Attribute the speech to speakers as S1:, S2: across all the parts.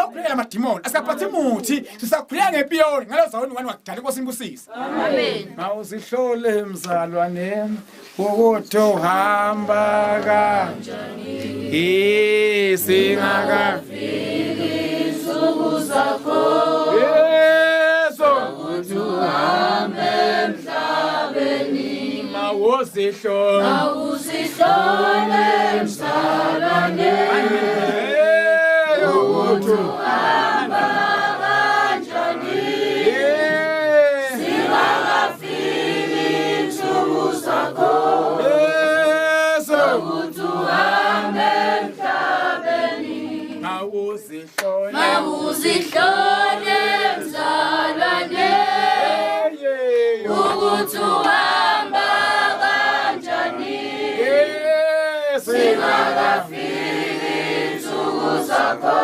S1: Sisakhulekela amadimoni, asikaphathi muthi, sisakhuleka ngempiyoni ngalo zawoni wani wakudala inkosi imbusise.
S2: Amen.
S1: Mawuzihlole mzalwane ukuthi uhamba kanjani. Singakafiki
S2: insuku zakho.
S1: Yesu
S2: ukuthi uhambe emhlabeni.
S1: Mawuzihlole.
S2: Mawuzihlole mzalwane.
S1: Ukuthi
S2: uhamba kanjani. Singakafiki insuku zakho.
S1: Yesu
S2: ukuthi uhambe emhlabeni.
S1: Mawuzihlole.
S2: Mawuzihlole mzalwane. Ukuthi uhamba kanjani. Singakafiki insuku zakho.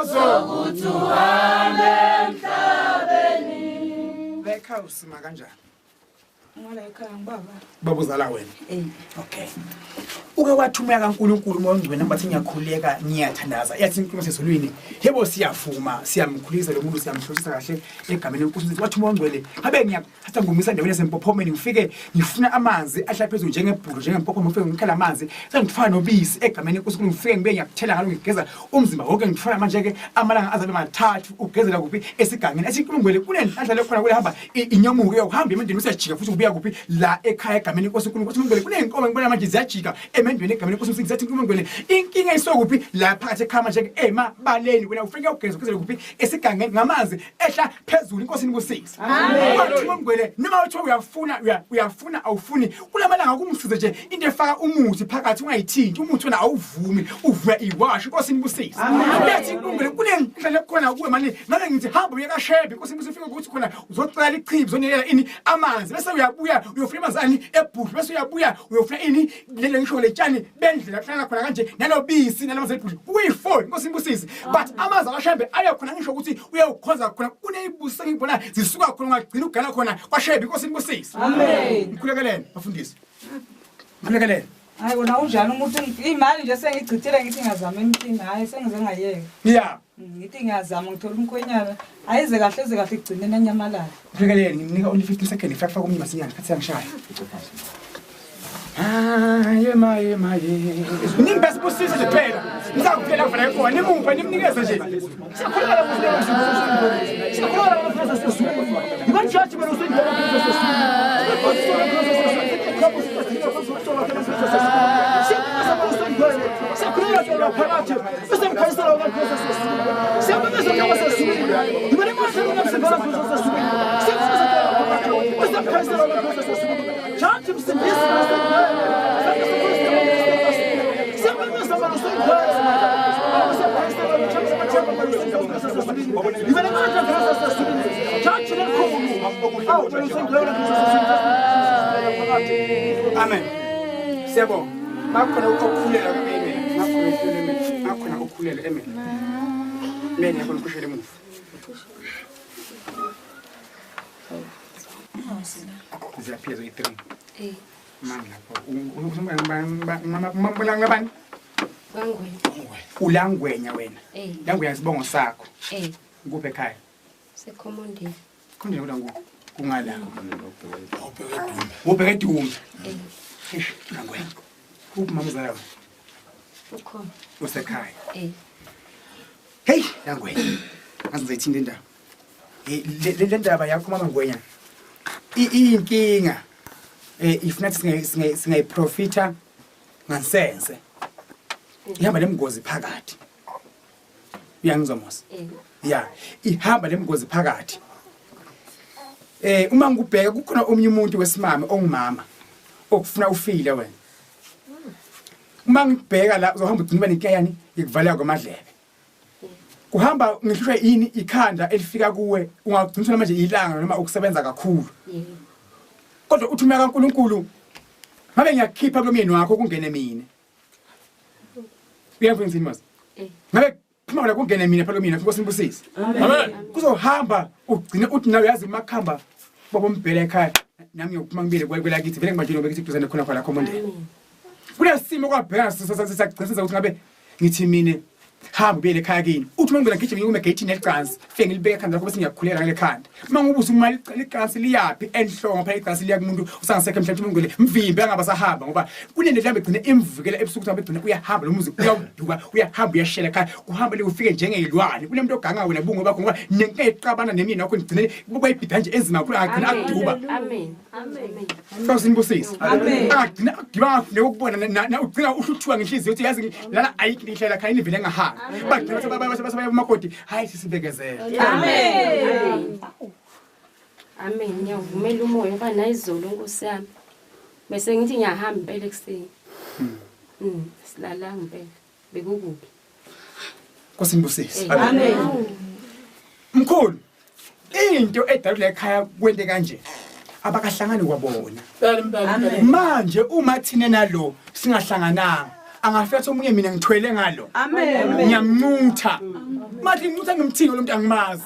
S2: Zokuthi uhambe emhlabeni.
S1: La ekhaya usima kanjani?
S3: Ngala ekhaya ngibaba.
S1: Baba uzala wena.
S3: Eh.
S1: Okay. Uke wathi umoya kaNkulunkulu umoya ongcwele ngibathi ngiyakhuleka ngiyathandaza yathi inkulumo sezulwini yebo siyavuma siyamkhulisa lo muntu siyamhlosisa kahle egameni lenkosi wathi umoya ongcwele ngabe ngiyathatha ngumisa endaweni yasempophomeni ngifike ngifuna amanzi ahla phezulu njengebhulu njengempophoma ngifike ngikhela amanzi sengifana nobisi egameni lenkosi ngifike ngibe ngiyakuthela ngalo ngigeza umzimba wonke ngifuna manje ke amalanga azabe mathathu ugezela kuphi esigangeni ethi inkulumo ngcwele kunenhlanhla lekhona kulehamba inyomuke yokuhamba emendweni usiyajika futhi ubuya kuphi la ekhaya egameni lenkosi uNkulunkulu wathi ngcwele kunenkomo ngibona manje ziyajika emendweni egameni lenkosi uNkulunkulu zathi inkulumo ngcwele inkinga isokuphi la phakathi ekhaya manje emabaleni wena ufike ugeza ugezele kuphi esigangeni ngamanzi ehla phezulu inkosi inibusise.
S2: Amen.
S1: Wathi ngcwele noma uthi uyafuna uyafuna awufuni kulamalanga kumsize nje into efaka umuthi phakathi ungayithinti umuthi wena awuvumi uvuya iwashi inkosi inibusise. Yathi inkulumo kunendlela ekhona kuwe manje ngabe ngithi hamba uye kaShebe inkosi inibusise ufike ukuthi khona uzocela ichibi uzonikela ini amanzi bese uyabuya uyofuna amanzi ani ebhudlu bese uyabuya uyofuna ini lele ngisho letshani bendlela kuhlala khona kanje nalobisi nalamanzi ebhudlu kuyi-4 inkosi inibusise but amanzi akashembe aye khona ngisho ukuthi uyawukhonza khona kuneyibusiso ngibona zisuka khona ungagcina ugana khona kwaShebe inkosi inibusise.
S3: Amen.
S1: Ngikhulukelene bafundisi. Ngikhulukelene.
S3: Hayi wona unjani umuntu imali nje sengichithile ngithi ngiyazama emthini hayi sengize ngayeka.
S1: Yeah.
S3: Ngithi ngiyazama ngithola umkhwenyana ayize kahle eze kahle igcine nenyamalala.
S1: Ngikhulukelene ngimnika only 15 seconds ngifaka faka umnyama sinyana isikhathi siyangishaya. Hayi maye maye. Nimbe sibusise nje phela. Ngizakuphela kufanele khona nimuphe nimnikeze nje.
S4: Siyakhuleka la siyakhuleka la ibajaji bana
S1: Amen. Siyabonga. Makhona ukukhulela amen. Makhona ukukhulela amen. Makhona ukukhulela amen. Mina ngiyakho ukushela emuva. Ziyaphezulu i3.
S2: Eh.
S1: Mama lapho. Mama ngabani?
S2: Bangwenya.
S1: Ulangwenya wena.
S2: Eh.
S1: Langwenya isibongo sakho.
S2: Eh.
S1: Kuphi ekhaya?
S2: Sekhomondeni.
S1: Khondeni kulangu. Kungala. Ubheke edume.
S2: Eh.
S1: Eish, Langwenya. Uphi mama uzala wena?
S2: Ukhona.
S1: Usekhaya.
S2: Eh.
S1: Hey, Langwenya. Ngazi ngizayithinta indaba. Le ndaba yakho mama Ngwenya. Iyinkinga. Ifuna singayiprofita ngansense. Ihamba lemgozi phakathi. Uyangizwa Mos? Yeah, ihamba lemgozi phakathi. Uma ngikubheka kukhona omunye umuntu wesimame ongumama okufuna ufile wena. Uma ngikubheka la uzohamba ugcina nenkinga yani ikuvaleka kwamadlebe. Kuhamba ngihlushwa yini ikhanda elifika kuwe ungagcina manje ilanga noma ukusebenza kakhulu. Kodwa uthi umoya kaNkulunkulu ngabe ngiyakhipha kulomyeni wakho kungene mina. Uyangizwa ngithini Mos? Ngabe phuma la kungene mina phela mina inkosi inibusise.
S4: Amen.
S1: Kuzohamba ugcine uthi nawe yazi makhamba baba umbhele ekhaya nami ngiyophuma ngibile kwelakithi vele ngibajele bekithi duzane khona khona khomondeni. Kunesimo kwabheka sisagcina ukuthi ngabe ngithi mina Hamba ubuyele ekhaya kini. Uthi uma ngivela ngigijima ngikume egeyithini lecansi, fike ngilibeke ekhanda lakho bese ngiyakhuleka ngale khanda. Uma ngibuza uma licansi liyaphi enhloko phela icansi liya kumuntu usangasekho emhlabeni ungwele mvimbe angaba sahamba ngoba kunento mhlawumbe egcine imvikela ebusuku mhlawumbe egcine uyahamba lo muzi uyawuduka uyahamba uyashela ekhaya uhamba le ufike njengeyilwane. Kunemuntu oganga wena bungo bakho ngoba nenkinga eqabana nemina wakho ngigcine bayibhida nje enzima kakhulu agcina akuduba.
S2: Amen. Amen.
S1: Nkosi
S3: Amen.
S1: Agcina akudiba nekubona ugcina uhluthuka ngenhliziyo uthi yazi lana ayikho indlela ekhaya inivele ngahamba. Bagcina baba makoti hayi sisibekezela.
S2: Amen. Amen. Ngiyavumela umoya ngoba nayizolo Nkosi yami. Bese ngithi ngiyahamba impela ekuseni. Silala impela. Bekukubi.
S1: Nkosi nibusise.
S2: Amen.
S1: Mkhulu, into edalule ekhaya kwente kanje. Abakahlangani kwabona. Manje uma thina nalo singahlangananga angafetha omunye mina ngithwele ngalo.
S3: Amen.
S1: Ngiyamncutha. Mathi ngimncutha ngimthinga lo muntu angimazi.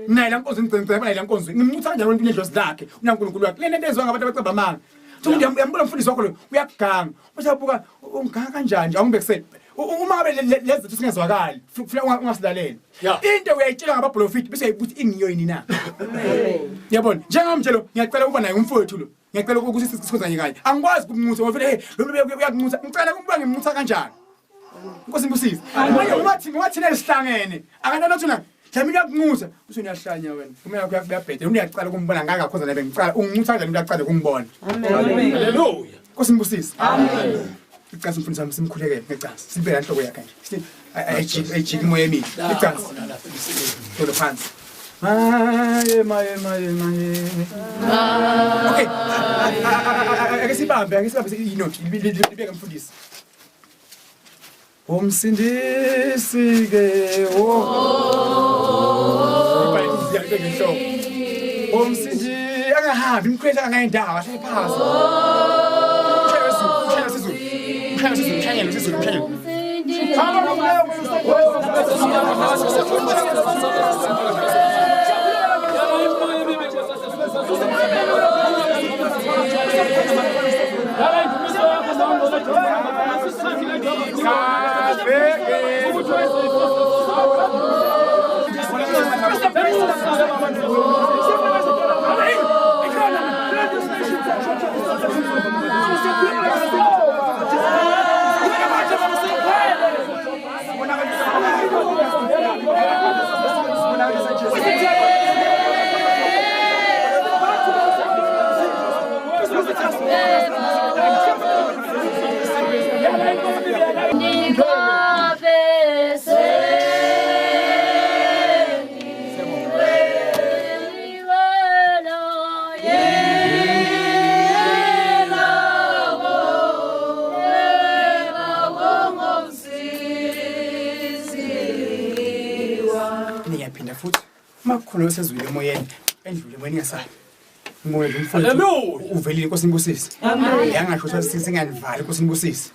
S1: Naye la nkonzo ngicela naye la nkonzo. Ngimncutha kanjani lo muntu nedlozi lakhe, unaNkulunkulu wakhe. Lento ezwa ngabantu abaceba amanga. Uthi uyambona umfundisi wakho lo uyakuganga. Usabuka ungiganga kanjani nje awungibekisele. Uma ngabe lezi zinto singezwakali, funa ungasilaleli. Into uyayitshela ngabaprofeti bese uyayibuthi ingiyo yini na.
S2: Amen.
S1: Yabona, njengami lo ngiyacela ukuba naye umfowethu lo. Ngiyacela ukuthi sikhonzane kanye. Angikwazi ukumncutha ngoba vele hey lo muntu uyakuncutha. Ngicela ukuba ngimncutha kanjani? Nkosi nibusise. Manje uma thina sihlangene, akantwana thina mhlawumbe uyakuncutha, uthi uyahlanya wena. Uma yakho uyabheda, uyaqala ukumbona ngaka khonza naye ngicala ungincutha kanjani umuntu aqale ukungibona.
S3: Amen.
S4: Hallelujah.
S1: Nkosi nibusise. Amen. Icansi umfundisi wami simkhulekele ngecansi. Sibheka inhloko yakhe nje. Ayijiki imoya emibi. Icansi. Tholo phansi. Maye maye maye maye. Okay. Ake sibambe inothi libeke mfundisi. Umsindisi ke o. Ibhayibheli ngenhloko. Umsindisi angahambi imkhwela angayindawo ahlale phansi. Mshanyelo mshanyelo. Ngiyaphinda futhi makukhona osezwile emoyeni endlule emoyeni ngesabi. Umoya lo mfowethu uvelile Nkosi nibusise. Yangasho ukuthi singanivali Nkosi nibusise.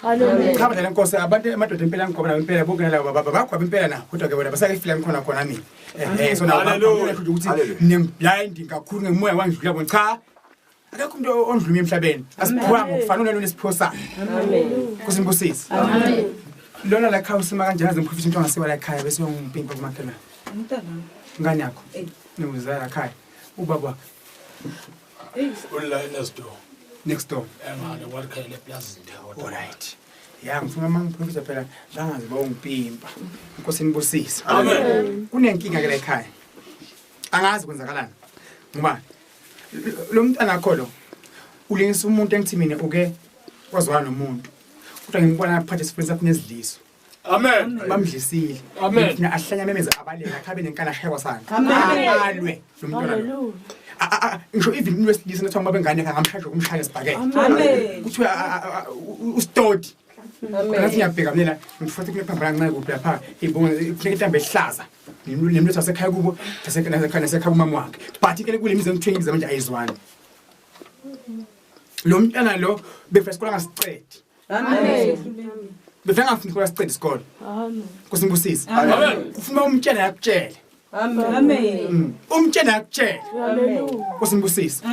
S1: Cha badala Nkosi abantu emadoda impela ngigoba nabo impela bonke nalabo baba bagwaba impela na kodwa ke bona basake ifila ngikhona khona mina. So nawo ukuthi ngiblind kakhulu ngemoya wangidlula bona cha. Akekho umuntu ondlula emhlabeni. Asiphiwa ngokufana nalo nesiphiwo sakhe.
S2: Amen.
S1: Nkosi nibusise.
S2: Amen.
S1: Lona la ekhaya usima kanjani aze ngiprofisa into angasiwa la ekhaya bese uyongipimpa kumakhelwane.
S3: Umntana.
S1: Ingane yakho. Niwuzala ekhaya. Ubaba
S4: Ula next door.
S1: Next door.
S4: Engane wakhele eplazini.
S1: All right. Ya ngifuna uma ngiprofisa phela bangaze bawungipimpa. Nkosi nibusise.
S4: Amen.
S1: Kunenkinga ke la ekhaya. Angazi kwenzakalani. Ngoba lo mntana wakho lo ulingisa umuntu engithi mina uke wazwana nomuntu. Kodwa ngimbona aphathe isifo sakhe nezidliso.
S4: Amen.
S1: Bamdlisile.
S4: Amen.
S1: Ngifuna ahlanya memeze abaleka akhabe nenkani ashaye kwasana.
S3: Amen.
S1: Alwe lo mntwana lo. Ngisho even umuntu wesilisa nathiwa ngoba bengane ngamshaya ukumshaya esibhakela.
S3: Amen.
S1: Kuthiwa ustodi. Ngathi ngiyabheka mina ngifuthi kunephambana kancane kuphi lapha ibonga kufuneka intambo ehlaza. Nemlotha wasekhaya kubo nasekhaya nasekhaya kumama wakhe. But ke kule mizi engithiwe ngize manje ayizwani. Lo mntana lo befuna isikole angasicedi.
S3: Amen.
S1: Befuna ngafuni isikole asicede isikole.
S2: Amen.
S1: Nkosi nibusise.
S4: Amen.
S1: Ufuna umtshela yakutshela.
S3: Amen.
S1: Umtshela yakutshela.
S2: Hallelujah.
S1: Nkosi nibusise.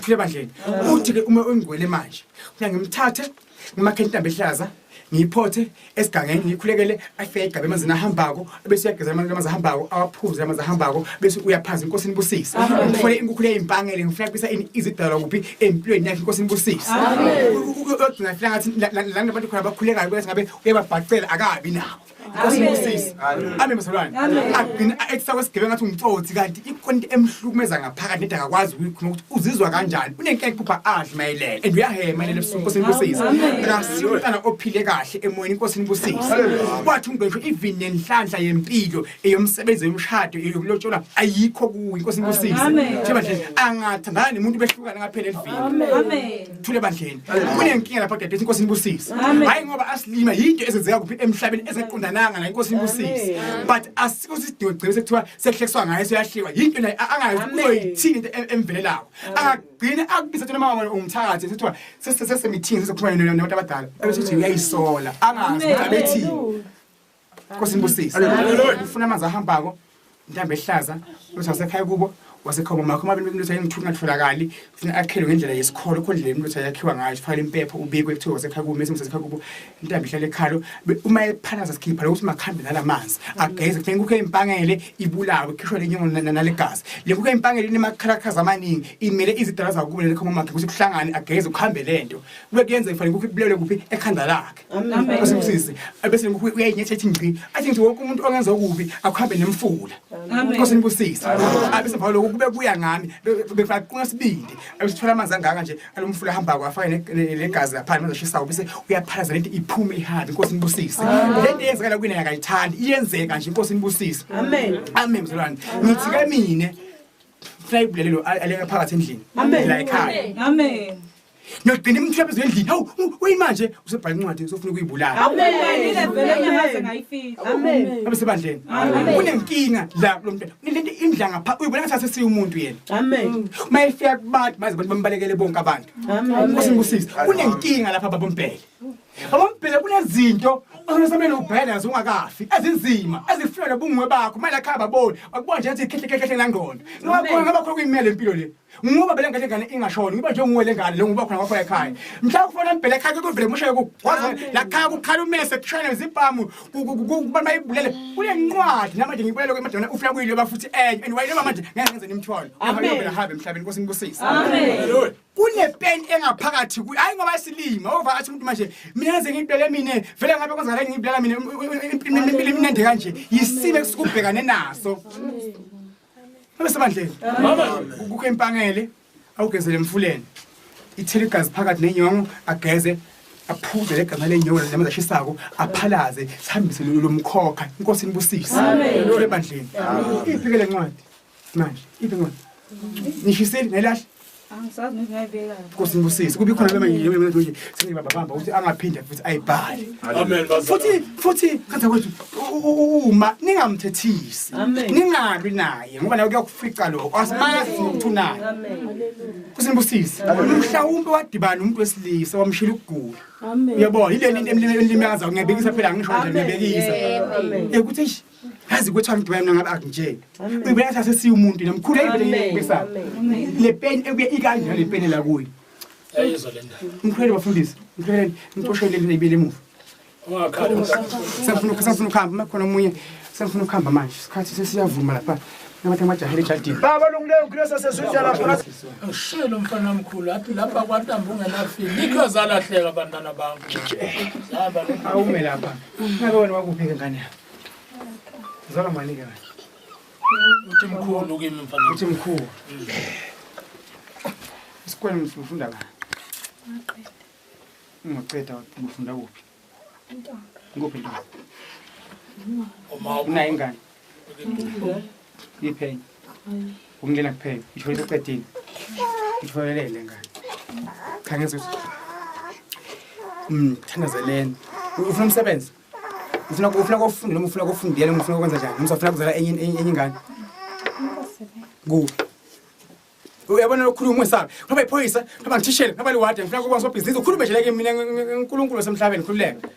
S1: Phile bandleni. Uthi ke uma ungcwele manje, kufanele ngimthathe ngimakhe intambo ehlaza, Ngiyiphothe esigangeni ngikhulekele afike igabe emanzini ahambako bese uyageza amanzi ahambako awaphuze amanzi ahambako bese uyaphaza inkosi inibusise. Ngifune inkukhu leyimpangele ngifuna kubisa izidalwa kuphi empilweni yakhe inkosi inibusise. Uyogcina fika ngathi la nabantu khona abakhulekayo bese ngabe uyababhacela akabi nabo. Inkosi inibusise. Amen bazalwane. Agcina ethi kwesigebengu ngathi ungitsotsi kanti ikhona into emhlukumeza ngaphakathi nede akakwazi ukuyikhuluma ukuthi uzizwa kanjani. Unenkinga iphupha adle mayelele and uyahema mayelele ebusuku inkosi inibusise. Akasiyo umntana ophile kahle emoyeni inkosi inibusise. Kwathi umntu even nenhlanhla yempilo eyomsebenzi yomshado eyokulotsholwa ayikho kuyo inkosi inibusise. Njengoba nje angathandana nomuntu behlukana ngaphela elivini.
S3: Amen.
S1: Thule bandleni. Kunenkinga lapha dadewethu inkosi inibusise. Hayi ngoba asilima yinto ezenzeka kuphi emhlabeni ezeqondananga na inkosi inibusise. But asikho isidingo gcina sekuthiwa sehlekiswa ngaye seyahliwa yinto naye angazi uzoyithini into emvelelako. Angagcina akubisa thina mama umthakathi sekuthiwa sesese meeting sesokhuluma nabantu abadala. Bese uthi uyayisola angazi ukuthi abethini. Inkosi inibusise. Ufuna amanzi ahambako intambo ehlaza uthi wasekhaya kubo wasekhaya makho uma bemlutha engithuka ngatholakali ufuna akhelwe ngendlela yesikholo khona indlela emlutha yakhiwa ngayo ifakele impepho ubikwe kuthiwa wasekhaya kubo mase wasekhaya kubo intambo ihlale ekhalo uma ephalaza sikhipha lokuthi makhambe nalamanzi ageze kufanele kukho impangele ibulawe kukhishwe lenyongo nalegazi le kukho impangele inemakharakhaza amaningi imele izidala zakubo lekhoma makhe ukuthi kuhlangane ageze kuhambe lento kube kuyenza kufanele kukho ibulele kuphi ekhanda lakhe.
S3: Amen.
S1: Inkosi bese uyayinyetha ethi ngci athi ngithi wonke umuntu ongenza okubi akuhambe nemfula. Inkosi inibusise. Abese mva lokho kube kuya ngami befaquna sibindi abesithola amanzi angaka nje alomfula ahambako afake legazi lapha manje ashisayo bese uyaphalaza lento iphume ihambe inkosi inibusise. Lento eyenzekala kuyena yakayithandi iyenzeka nje inkosi inibusise.
S5: Amen.
S1: Amen mzalwane. Ngithi ke mina funa ibulelelo aleka phakathi endlini la ekhaya.
S3: Amen.
S1: Ngiyogcina imthwephe endlini. Hawu uyimanje usebhala incwadi usofuna ukuyibulala.
S3: Amen. Vele ngiyazi ngayifihla.
S5: Amen.
S1: Abesebandleni. Kunenkinga la lo mntwana. Lento imdla ngapha uyibona ngathi asesiye umuntu yena.
S5: Amen.
S1: Mayifika kubantu maze abantu bambalekele bonke abantu.
S5: Amen.
S1: Inkosi inibusise. Kunenkinga lapha babombhele. Babombhele kunezinto osamele ubhele nazo ungakafi ezinzima ezifuna nobungwe bakho manje ekhaya baboni akubona nje athi khehle khehle langqondo. Ngoba khona ngaba khona kuyimele impilo le. Ngoba bele ngale ngane ingashoni ngiba nje nguwe lengane lo ngoba khona kwakho ekhaya. Mhla kufona mbhele ekhaya kuvele mushaye kugwaza la khaya kukhala umese kushayela izibhamu kubantu bayibulele kunencwadi namanje ngibulele kwemadona ufuna kuyiloba futhi enye and wayiloba manje ngeke ngenze nimthwalo.
S5: Amen.
S1: Ahambe emhlabeni inkosi inibusise.
S3: Amen.
S1: Kunepeni engaphakathi kuyi hayi ngoba isilima over athi umuntu manje mina ngize ngibulele mina vele ngabe kwenzakala ngibulela mina impilo imnandi kanje yisimo esikubhekane naso. Abesebandleni. Kukho impangele awugezele emfuleni. Ithele igazi phakathi nenyongo ageze aphuze legazi lenyongo namanzi ashisako aphalaze sihambise lo mkhokha inkosi inibusise.
S5: Amen.
S1: Ebandleni. Iphi le ncwadi manje iphi incwadi nishisile nelahle.
S3: Angisazi ngithi ngayibeka.
S1: Inkosi inibusise. Kubi khona bema nje sengibabamba ukuthi angaphinde futhi ayibhale.
S4: Amen bazalwane.
S1: Futhi kanti kwethu uma ningamthethisi ningalwi naye ngoba naye kuyakufica lokho asimazi ukuthi unaye.
S5: Amen.
S1: Inkosi inibusise. Mhlawumbe wadibana umuntu wesilisa wamshila ukugula.
S2: Amen.
S1: Uyabona ile into emlimaza ngiyabekisa phela ngisho nje ngiyabekisa.
S5: Amen.
S1: Ukuthi yazi kwethiwa ngidibana mina ngabe akunje.
S5: Amen.
S1: Uyibona ngathi asesiye umuntu namkhulu
S5: Amen.
S1: ayibekisa.
S5: Amen.
S1: Le pen ekuye ikanje le pen la kuyo.
S4: Ayizwa le ndaba.
S1: Ngikhulele bafundisi. Ngikhulele ngixoshele le ibele emuva.
S4: Ungakhali mntana.
S1: Sengifuna ukuhamba makhona omunye sengifuna ukuhamba manje. Isikhathi sesiyavuma lapha. Nabantu abajahele ejardini.
S6: Baba lungileyo Kristu sesizwa lapha.
S4: Ngishilo mfana omkhulu athi lapha kwaNtambo ungenafili. Likho zalahleka abantwana bami. Zaba lo.
S1: Awume lapha. Ngabe wena wakuphi ke ngane yakho? Uzalwa ngubani ke wena?
S4: Uthi mkhulu kimi mfana.
S1: Uthi mkhulu. Isikoleni ufunda la?
S7: Ngaqeda.
S1: Ungaqeda ufunda kuphi?
S7: Intombi.
S1: Nguphi intombi?
S4: Uma
S1: Unayo ingane? Iphenya. Umngena kuphela. Ithole uqedile. Itholelele ngane. Cha ngezwe ukuthi thandazeleni. Ufuna umsebenzi? Ufuna ukufunda noma ufuna ukufundela noma ufuna ukwenza njani? Noma ufuna ukuzala enye ingane? Kuphi? Uyabona lokhuluma ungesabi. Ngoba iphoyisa, ngoba ngithishele, ngoba liwadi, ngifuna ukuba sobhizinisi, ukhulume nje kimi mina uNkulunkulu wasemhlabeni khululeka.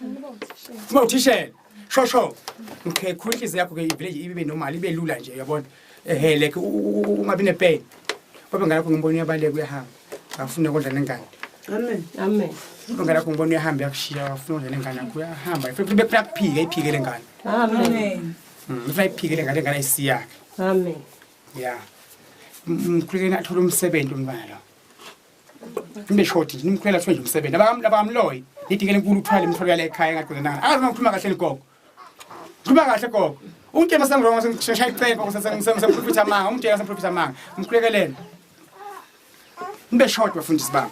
S1: Uma uthishele, shosho. Okay, khula inhliziyo yakho ke ivele nje ibe normal, ibe lula nje uyabona. Ehe like ungabi nepain. Ngoba ngane yakho ngimbona uyabaleka uyahamba. Afuna ukondla nengane.
S5: Amen.
S2: Amen.
S1: Ingane yakho ngibona uyahamba yakushiya ufuna ukudla lengane yakho uyahamba. Ifuna bekuphike iphike lengane.
S2: Amen.
S1: Ifuna iphike lengane lengane ayisiyakhe.
S2: Amen.
S1: Yeah. Mkhulekeni athole umsebenzi umntwana lo. Nibe short nje nimkhulekela athole nje umsebenzi. Abamloyi. Lithi ke lenkulu uthwale imithwalo yale ekhaya engaqondana. Akazi uma ngikhuluma kahle gogo. Ngikhuluma kahle gogo. Umtshela sengirong sengishaya icebo sengiprofitha amanga. Umtshela sengiprofitha amanga. Mkhulekeleni. Nibe short bafundisi bami.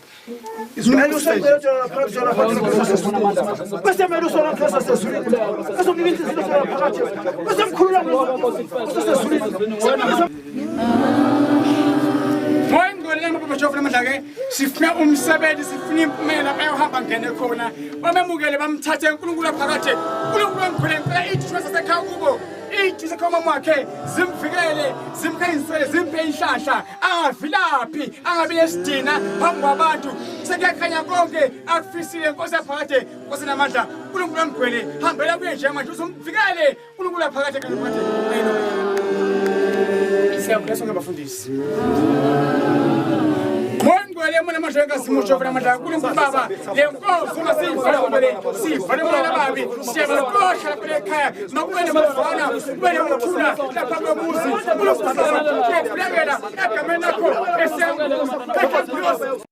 S1: Sifuna umsebenzi sifuna impumela bayohamba ngene khona bamemukele bamthathe uNkulunkulu phakathe uNkulunkulu wamkhuleka ngicela iy'thunywa zasekhaya kubo iy'thunywa zasekhaya umama wakhe zimvikele zimkhanyisele zimphe inhlanhla angavilaphi angabi nesidina phambi kwabantu sekuyakhanya konke akufisile Nkosi yaphakathe Nkosi namandla uNkulunkulu wamgcwele hambela kuye njengamanje uzomvikele uNkulunkulu yaphakathe phakathe. Siyakhuleka sonke bafundisi. Baba lenkosi masivale sivale babi siyabakosha lapha ekhaya makube nemavana kube nokuthula lapha komuzi kulokuzala kuyakhulekela egameni lakho esiyangikusa.